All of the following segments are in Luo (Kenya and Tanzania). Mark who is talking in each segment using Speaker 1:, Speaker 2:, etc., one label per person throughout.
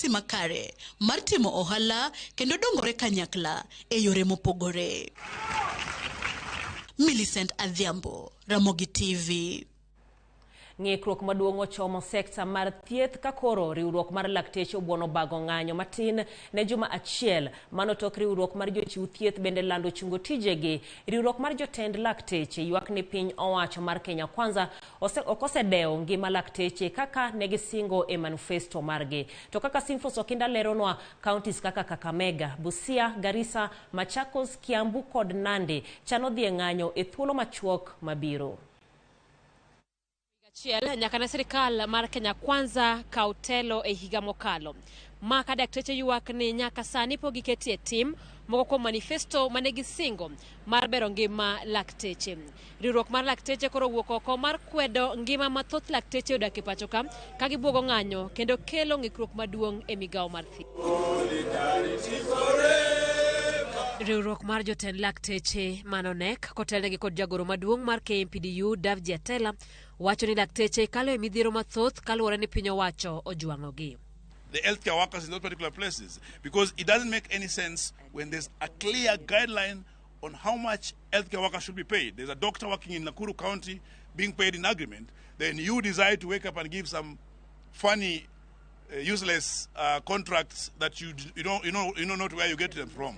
Speaker 1: lwasi makare mar timo ohala kendo dongore kanyakla e yore mopogore. Millicent Adhiambo, Ramogi TV.
Speaker 2: Ng'ikruok maduong' ochomo sekta mar thieth ka koro riwruok mar lakteche obuono bago ng'anyo matin ne juma achiel. Mano tok riwruok mar jochiw thieth bende lando chungo tijegi. Riwruok mar jotend lakteche ywak ni piny owacho mar Kenya Kwanza ok osedewo ngima lakteche kaka ne gisingo e manifesto margi. To kaka Simfos Okinda leronwa, counties kaka Kakamega, Busia, Garissa, Machakos, Kiambu kod Nandi chano dhi e ng'anyo e thuolo machuok mabiro.
Speaker 3: Achiel nyaka ne sirikal mar Kenya Kwanza kaw telo e higa mokalo. Ma ka dakteche ywak ni nyaka sani pok giketie tim moko kuom manifesto mane gisingo mar bero ngima lakteche. Riwruok mar lakteche koro owuok oko mar kwedo ngima ma thoth lakteche odak e pacho ka ka gibuogo ng'anyo kendo kelo ng'ikruok maduong' e migawo mar thieth. Riwruok mar jotend lakteche manonek kotelnegi kod jagoro maduong' mar KMPDU Davji Atela wacho ni lakteche kalo e midhiero mathoth kaluwore ni piny owacho ojwang'ogi.
Speaker 4: The healthcare workers in those particular places, because it doesn't make any sense when there's a clear guideline on how much healthcare workers should be paid. There's a doctor working in Nakuru County being paid in agreement. Then you decide to wake up and give some funny, useless contracts that you know not where you get them from.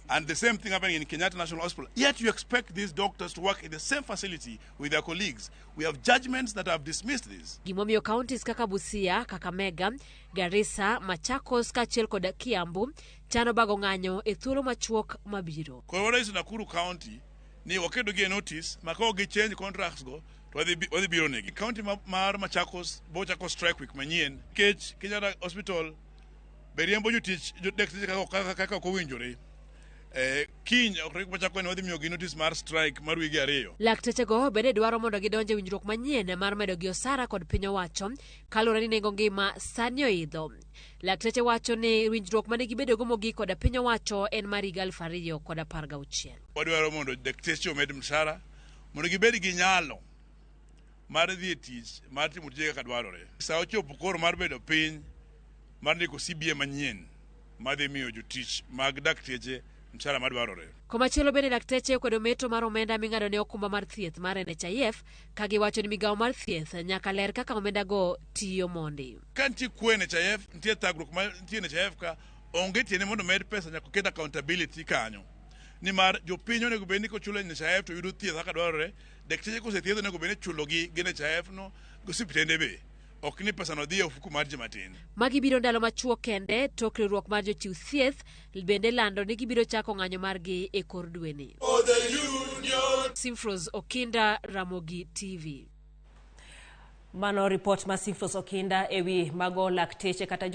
Speaker 4: And the same thing happening in Kenyatta National Hospital. Yet you expect these doctors to work in the same facility with their colleagues. We have judgments that have dismissed this.
Speaker 3: Gimomiyo counties kaka Busia, Kakamega, Garissa, Machakos kaachiel kod Kiambu chano bago ng'anyo e thuolo machuok mabiro.
Speaker 4: Koro wadwa Nakuru County ni waketo gi e notice ma ka ok gi change contracts go to wadhi biro negi. County mar Machakos bo chako strike week manyien nikech Kenyatta Hospital be riembo jotich dakteche kaka ok owinjore. Kiny ok machako ni wadhi miyogi notice mar strike mar wige 2.
Speaker 3: Laktechego bende dwaro mondo gidonj e winjruok manyien mar medogi osara kod piny owacho kaluwore ni nengo ngima sani oidho. Lakteche wacho ni winjruok mane gibedogo mogik kod piny owacho en mar higa 2016.
Speaker 4: Wadwaro mondo dakteche omed mshahara mondo gibed gi nyalo mar dhi e tich mar timo tije kaka dwarore. Sa ochopo koro mar bedo piny mar ndiko CBA manyien madhi miyo jotich mag dakteche mshahara madwarore.
Speaker 3: Komachielo bende lakteche okwedo meto mar omenda ming'ado ne okumba mar thieth mar NHIF ka giwacho ni migawo mar thieth nyaka ler kaka omendago tiyo mondi.
Speaker 4: Ka nitie kwe NHIF, nitie thagruok ma nitie NHIF ka, onge tiende mondo med pesa nyaka oket accountability kanyo. Nimar jopiny onego bed ni kochulo NHIF to yudo thieth kaka dwarore, dakteche kosethiedho onego bed ni ichulogi gi NHIF no gi osiptende be. Ok ni pesa no dhi e ofuku mar ji matin.
Speaker 3: Magi biro ndalo machuok kende tok riwruok mar jochiw thieth bende lando ni gibiro chako ng'anyo margi e kor dweni. Simfros Okinda, Ramogi TV.
Speaker 2: Mano ripot ma Simfros Okinda ewi mago lakteche kata